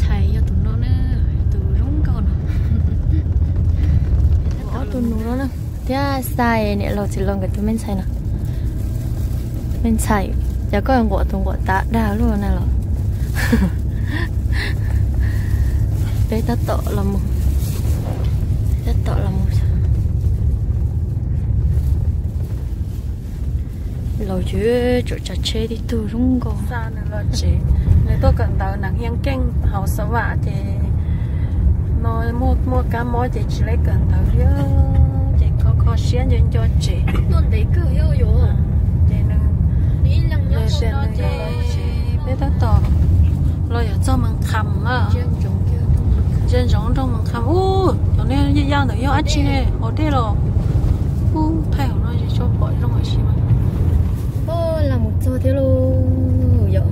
Thais yog tus no na, tus zoo nkauj no. Ob tug nus no na, thiab Xais niam laus txiv laus nkawd tus me ntxhais no. Me ntxhais, cas koj nquam tus nquam tav dag luaj na los? Peb tab tom los mus, tab tom los mus. Laus ces tsuas tsav tsheb tib tug zoo nkauj. Xa nws los tsev, nws tuaj kawm ntawv nws yeej keej hauv Xav Vam ces no muaj muaj kab mob ces tsis lej kawm ntawv li, ces kho kho siab nco nco tsev. Tuaj ntev kawg thiab yom. Ces nws, nws ib leeg nyob ces peb tab tom los yuav txog Mes Kham na. Ntsia ntsoov nroog Mes Kham. Ub, cov nej yaj yaj ntawm yog dab tsi ne, haus dej los? Ub, thaij hauv no tsis tshua pom zoo ua si mas. Ub, los mus txog thiab lauj yom.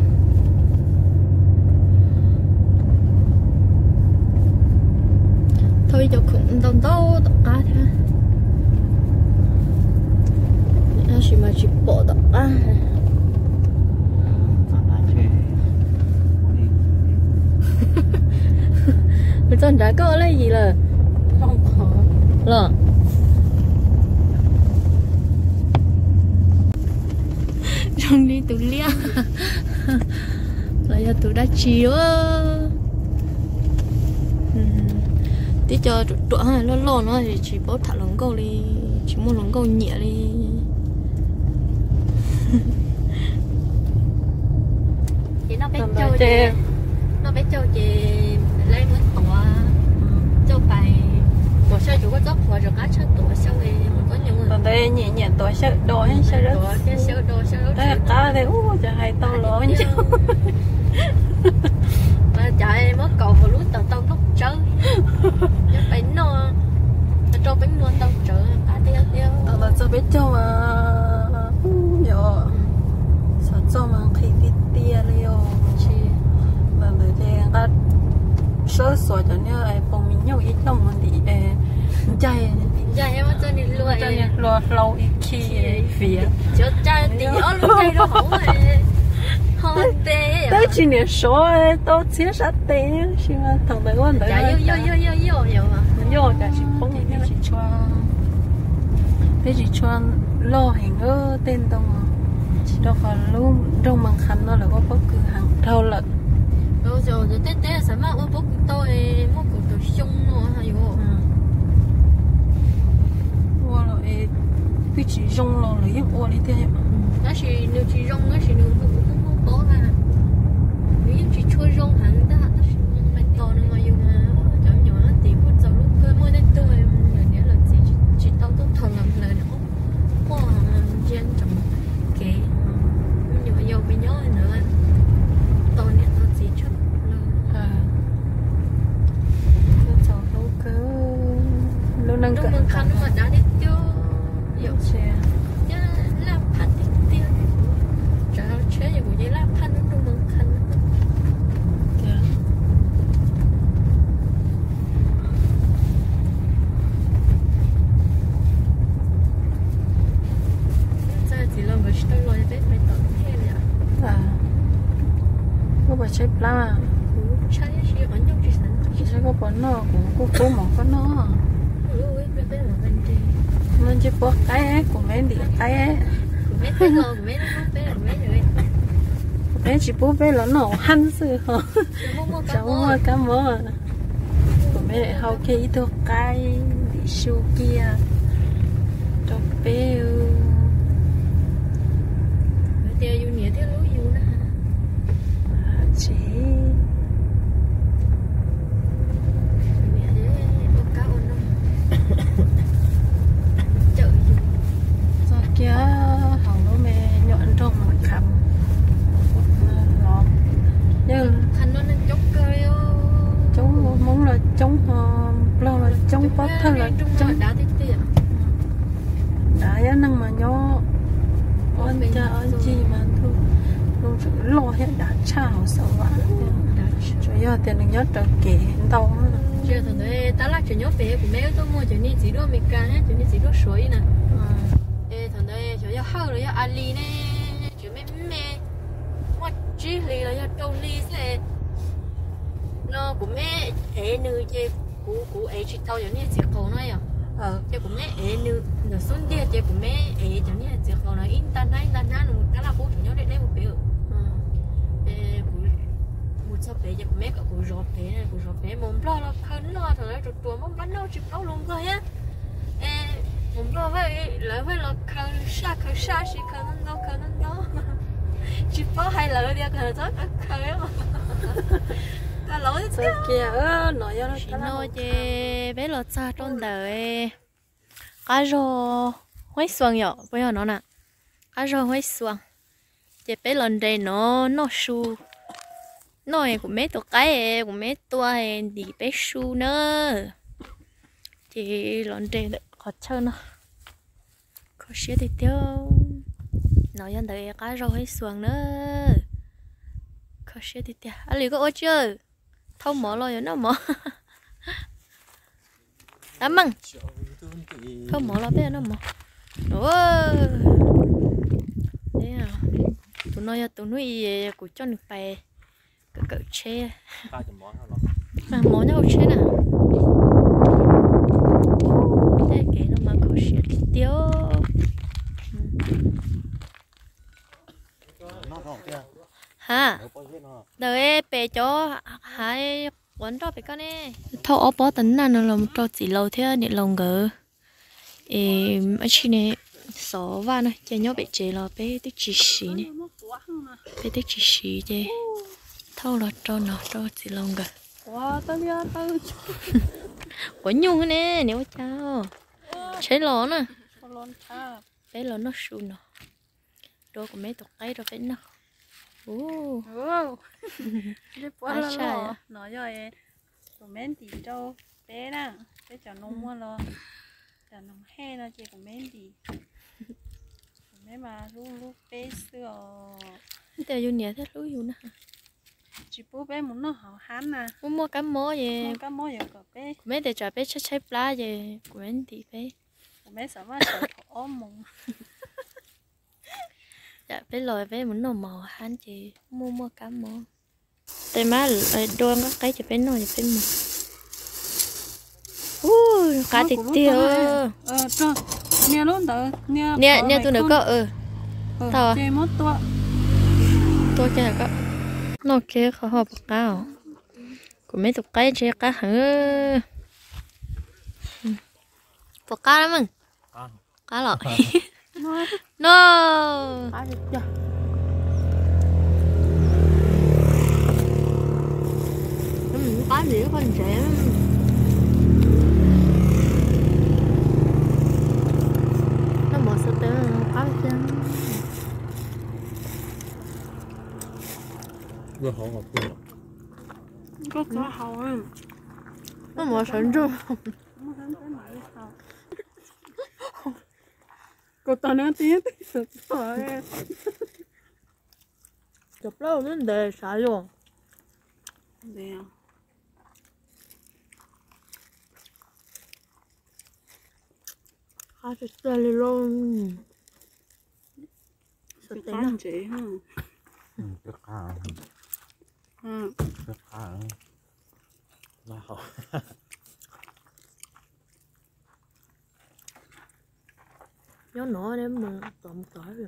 Thauj ib co khoom ntau ntau tom qab thiab, tab sis mas tsis pom tom qab. Mus txog nrad koj lej yim lawm los? Zoo li tus liab los yog tus dab tsi ua. Tib co ruam ruam loj loj no tsis paub tham hluas nkauj li, tsis muaj hluas nkauj nyiam li. Ces noj peb caug ces, noj peb caug ces lawv muab tuav, coj pais tuav xyaw, tsuas koj txob qhuav rov qab tshaj tuav xyaw, mus txob nyoos. Thaum ntawd nyiam nyiam tuav xyaw do, xyaw do, xyaw do, xyaw do, qab tias ub, cas hais tau los ncaug. Cas muab kaus hauv lub taws tau nplooj tsawb, coj pais noj, rau peb nua tau tsawv qab tiag tiag. Thaum ntawd txog peb caug mas, yog xav txog mas nqhis tiag tiag li os. Ntawd ces nqa sawb xuas cov niag pob mis nyuj ib looj mus ntim ncaig, ncaig coj niag hlua hlau ib khi fiav. Twb tsis niam sov tau txhiab sab tes, tab sis mas thaum ntawd ua ntawd yoj cas tsis poob, tsis tshua, peb tsis tshua loj heev tej ntoo, tsis rau qhov lub nroog Mes Kham no lawv ua pob kws heev dhau lawm. Tej teb xav maj ua pob kws tau muaj kaum tawm xyoo no yuav ua los twb tsis zoo los lawv yeej ua li tiag. Tab sis nws tsis zoo, tab sis nws muaj muaj pob na, nws yeej tsis tshua zoo heev ntag, tab sis me tos nws mas yus mas cov me nyuam tim muaj txaus lub kawg, muaj tej tug niam lawv txiv tsis tau tuaj thov lawv, lawv quaj ntsia ntsoov kev, me nyuam yaus me nyob ntawd tos niam tos txiv tshaj plaws. Txaus hlub kawg, lub neej kawm ntawv mas dav tiag tiag. Yog tsev, laj phaj tiag tiag. Tsav tsheb ces kuv ces laj phaj nrog Mes Kham. Txog txiv laus nkawd tsis tau los, peb pais tom thiaj li. Koj puas tshaib plab? Kuv tshaib, tab sis qhov ncauj tsis xav noj. Tsis tshaib, koj puas noj? Kuv kuj pub mov koj noj. No ntsej puab qaib, kuv me ntim qaib. Kuv me tsis pub peb los noj hab xwb ho. Tsav muaj kab mob. Kuv me hau kiag ib tug qaib ntim su kiag rau peb. Tias yus niam thiaj hlub yus na. Tsis txog kiag hauv lub me nyuam nroog Mes Kham los, yeej coob, Hmoob los coob, Nplog los coob, Pov Thawj los coob. Dav, yog neeg mas nyob ob ncag ob ncig mas ntuj, ntuj tseem loj thiab dav tshaj hauv Xav Vam. Tsuas yog tias nws nyob raws kev ntau. Thaum ntawd tab laj tseem nyob pem, kuv me wb tuaj muag cov niag txiv duaj Amelikas thiab cov niag txiv duaj Suav ib na. Es thaum ntawd xyov yog Hawj los yog Ali ne, tseem me me, muaj tsib hlis los yog rau hli xwb. No kuv me ev nws ces kuv kuv ev tsis tau cov niag txiv qaub no yom. Ces kuv me ev nws ntawm xub ntiag ces kuv me ev cov niag txiv qaub no ib ntag hnab ib ntag hnab nws mus tab laj qub tseem nyob deb deb mus pem. Ces kuv mus txog pem ces kuv me kom kuv zov pem, kuv zov pem mus nplog los khaws noj thaum lawv ruam ruam muab nplog noj tsis paub lus nplog thiab. Es mus nplog lawv haj los khaws saj khaws saj sis khaws ntau ntau khaws ntau ntau, tsis paub hais lawv tias khaws txhob khaws khaws. Tam no ces peb los txog rau ntawm qab zog Huaib Xuas yom, puas yog no na? Qab zog Huaib Xuas. Ces peb los nres no noj su, noj kuv me tus qaib kuv me tua ntim peb su na. Ces los nres ntawm qhov chaw no, kho siab tiag tiag. No yog ntawm qab zog Huaib Xuas na. Kho siab tiag tiag. Ab Lis koj ua tsi? Thauj mov los yuav noj mov. Ab Meej, thauj mov los peb yuav noj mov. Tus no yog tus hnub i kuv coj nws pais kawm kawm tsheb. Mov nyob hauv tsheb na. Tej kev no mas kho siab tiag tiag. Ha, ntawm pem cov hav quav nroj pem ko ne. Thauj ob pob tas naj no los rau txiv laus thiab niam laus nkawd. Es ab tsi ne, xov vaj no ces nyob pem tsev los peb twb tsis siv ne. Peb twb tsis siv ces thauj los rau no rau txiv laus nkawd. Quav nyuj ne, niam ua cas? Tsheb los na. Peb los noj su no. Rau kuv me tus qaib rau peb noj. Ub, ab tshaj, no yog kuv me ntim rau peb na, peb cov noog muag los, cov noog hej no ces kuv me ntim. Kuv me mas hlub hlub peb xwb os. Ib tias yus niam thiaj hlub yus na. Tsis pub peb mus noj hauv hab na. Muaj muaj kab mob es, kab mob yuav kom peb, kuv me tias tsam peb tshaib tshaib plab ces kuv me ntim peb. Kuv me xav vaj sawv thaum ob moos. Peb los peb mus noj mov hab ces muaj muaj kab mob. Tes mab dua nqaij qaib ces peb noj ces peb mus. Ub, qab tiag tiag. Nias tus ntawm koj. Tau. Tua kiag koj. Noj kiag qhov hov puas qab os? Kuv me tus qaib ntshe qab heev. Puas qab lawm Meej? Qab los. No. Qab ntawm koj ntsev. Noj mov xav tes qab tiag. Koj txhob haus. Noj mov sawv ntsug. Cov plaub lub ntev sav luaj. Qab tiag tiag li lauj. Nyob no mus tod mus tod.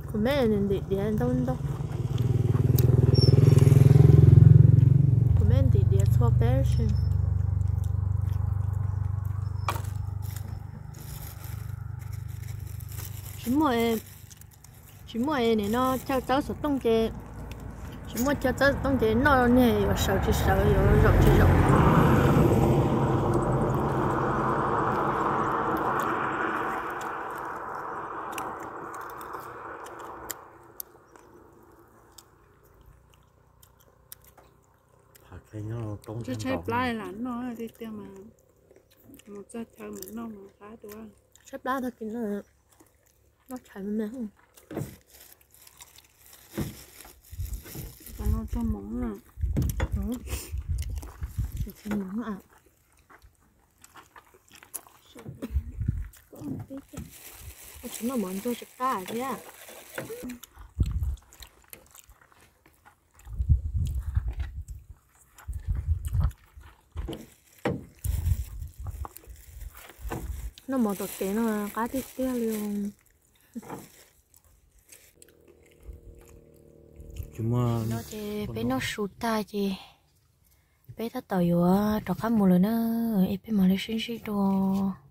Kuv me ntim diav ntau ntau. Kuv me ntim diav txhua peb si. Tsis muaj, tsis muaj nim no chaw txawb xov tooj ces, tsis muaj chaw txawb xov tooj ces noj niag yuav sawv tsis sawv yuav zaum tsis zaum. Tshaib tshaib plab lam noj tiag tiag mas, mus txog chaw mas noj mas qab dua. Tshaib plab tag kis noj tshais me me. Tam no txog moov na. Txog moov na. Noj mov ntsuag tsis qab thiab. Noj mov tom kev no qab tiag tiag li. No ces peb noj su tag ces peb tab tom yuav rov qab mus lawm na, es peb mam li sib ntsib dua.